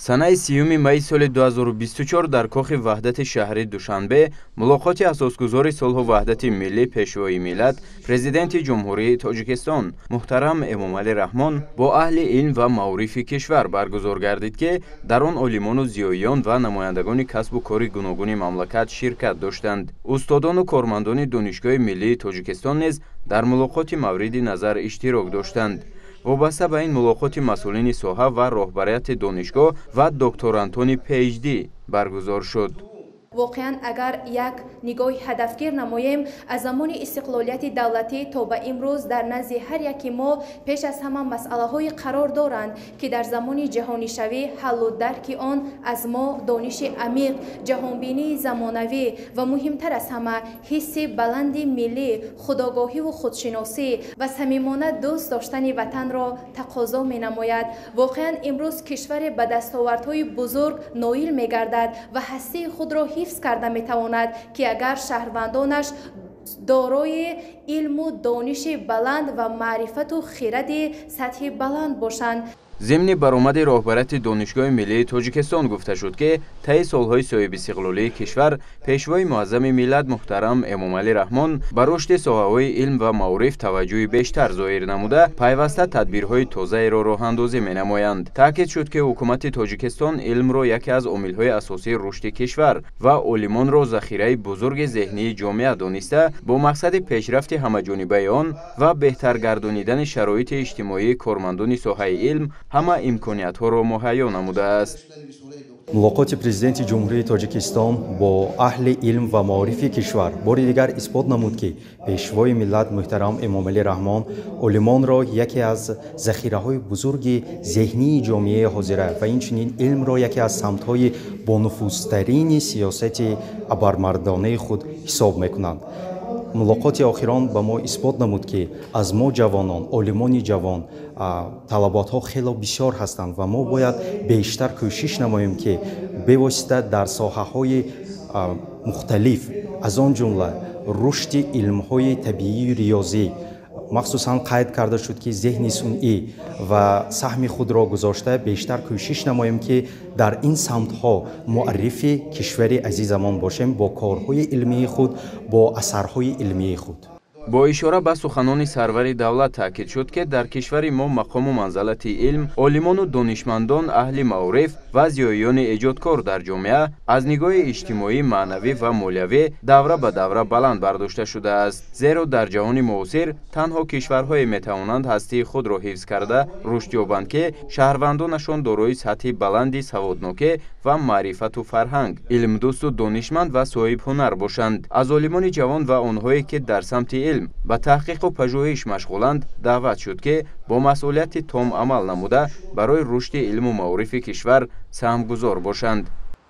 Санаи 30 майи соли 2024 дар Кохи Ваҳдати шаҳри Душанбе мулоқоти асосгузори сулҳу ваҳдати миллӣ, Пешвои миллат, Президенти Ҷумҳурии Тоҷикистон муҳтарам Эмомалӣ Раҳмон бо аҳли илм ва маорифи кишвар баргузор гардид, ки дар он олимону зиёиён ва намояндагони касбу кори гуногуни мамлакат ширкат доштанд. Устодону кормандони Донишгоҳи миллии Тоҷикистон низ дар мулоқоти мавриди назар иштирок доштанд. Вобаста ба ин мулоқоти масъулини соҳа ва роҳбарияти донишгоҳ ва докторантони PhD баргузор шуд. Воқеан, агар як нигоҳи ҳадафгир намоем, аз замони истиқлолияти давлатӣ то ба имрӯз дар назди ҳар яки мо пеш аз ҳама масъалаҳое қарор доранд, ки дар замони ҷаҳонишавӣ ҳаллу дарки он аз мо дониши амиқ, ҷаҳонбинии замонавӣ ва муҳимтар аз ҳама ҳисси баланди миллӣ, худогоҳиву худшиносӣ ва самимона дӯст доштани ватанро тақозо менамояд. Воқеан, имрӯз кишваре ба дастовардҳои бузург ноил мегардад ва ҳастии худро ҳифз карда метавонад, ки агар шаҳрвандонаш дорои илму дониши баланд ва маърифату хиради сатҳи баланд бошанд. Зимни баромади роҳбарияти Донишгоҳи миллии Тоҷикистон гуфта шуд, ки таи солҳои соҳибистиқлолии кишвар Пешвои муаззами миллат муҳтарам Эмомалӣ Раҳмон ба рушди соҳаҳои илм ва маориф таваҷҷӯҳи бештар зоҳир намуда, пайваста тадбирҳои тозаеро роҳандозӣ менамоянд. Таъкид шуд, ки ҳукумати Тоҷикистон илмро яке аз омилҳои асосии рушди кишвар ва олимонро захираи бузурги зеҳнии ҷомеа дониста, бо мақсади пешрафти ҳамаҷонибаи он ва беҳтар гардонидани шароити иҷтимоии кормандони соҳаи илм ҳама имкониятҳоро муҳайё намудааст. Мулоқоти Президенти Ҷумҳурии Тоҷикистон бо аҳли илм ва маорифи кишвар бори дигар исбот намуд, ки Пешвои миллат муҳтарам Эмомалӣ Раҳмон олимонро яке аз захираҳои бузурги зеҳнии ҷомеаи ҳозира ва инчунин илмро яке аз самтҳои бонуфузтарини сиёсати абармардонаи худ ҳисоб мекунанд. Мулоқоти охирон ба мо исбот намуд, ки аз мо ҷавонон, олимони ҷавон, талаботҳо хело бисёр ҳастанд ва мо бояд бештар кӯшиш намоем, ки бевосита дар соҳаҳои мухталиф, аз он ҷумла рушди илмҳои табиию риёзӣ, махсусан қайд карда шуд, ки зеҳни сунъӣ ва саҳми худро гузошта, бештар кӯшиш намоем, ки дар ин самтҳо муаррифи кишвари азизамон бошем бо корҳои илмии худ, бо асарҳои илмии худ. Бо ишора ба суханони сарвари давлат таъкид шуд, ки дар кишвари мо мақому манзалати илм, олимону донишмандон, аҳли маориф ва зиёиёни эҷодкор дар ҷомеа аз нигоҳи иҷтимоӣ, маънавӣ ва молиявӣ давра ба давра баланд бардошта шудааст. Зеро дар ҷаҳони муосир танҳо кишварҳое метавонанд ҳастии худро ҳифз карда рушд ёбанд, ки шаҳрвандонашон дорои сатҳи баланди саводнокӣ ва маърифату фарҳанг, илмдӯсту донишманд ва соҳибҳунар бошанд. Аз олимони ҷавон ва онҳое, ки дар самти илм ба таҳқиқу пажӯҳиш машғуланд, даъват шуд, ки бо масъулияти том амал намуда, барои рушди илму маорифи кишвар саҳмгузор бошанд.